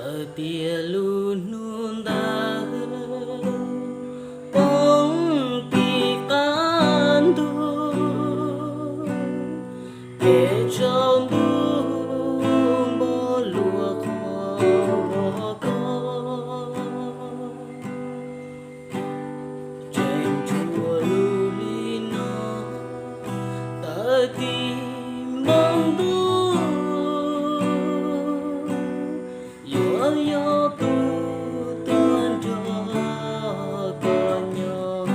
Txawm tias lub hnub ntawd poob tim qab ntug, pem tsaus ntuj npog luag qhov koj, tseem tshuav lub hli no, tawm tim npoo ntuj, yuav yog tus tuag nrog koj nyob.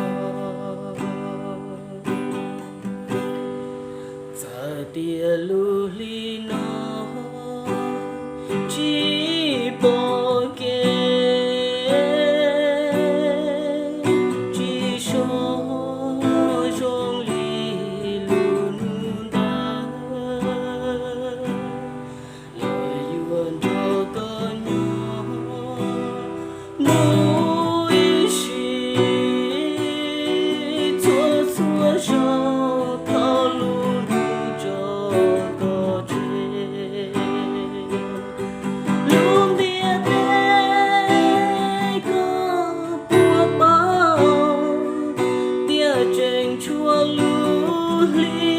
Txawm tias lub hli no tsis pom kev, tsis sov zoo li lub hnub ntawd, los yuav nrog koj nyob mus ib sim, txhua txhua zaus thaum lub hnub tso koj tseg. Lub ntiaj teb koj puas paub tias tseem tshuav lub hli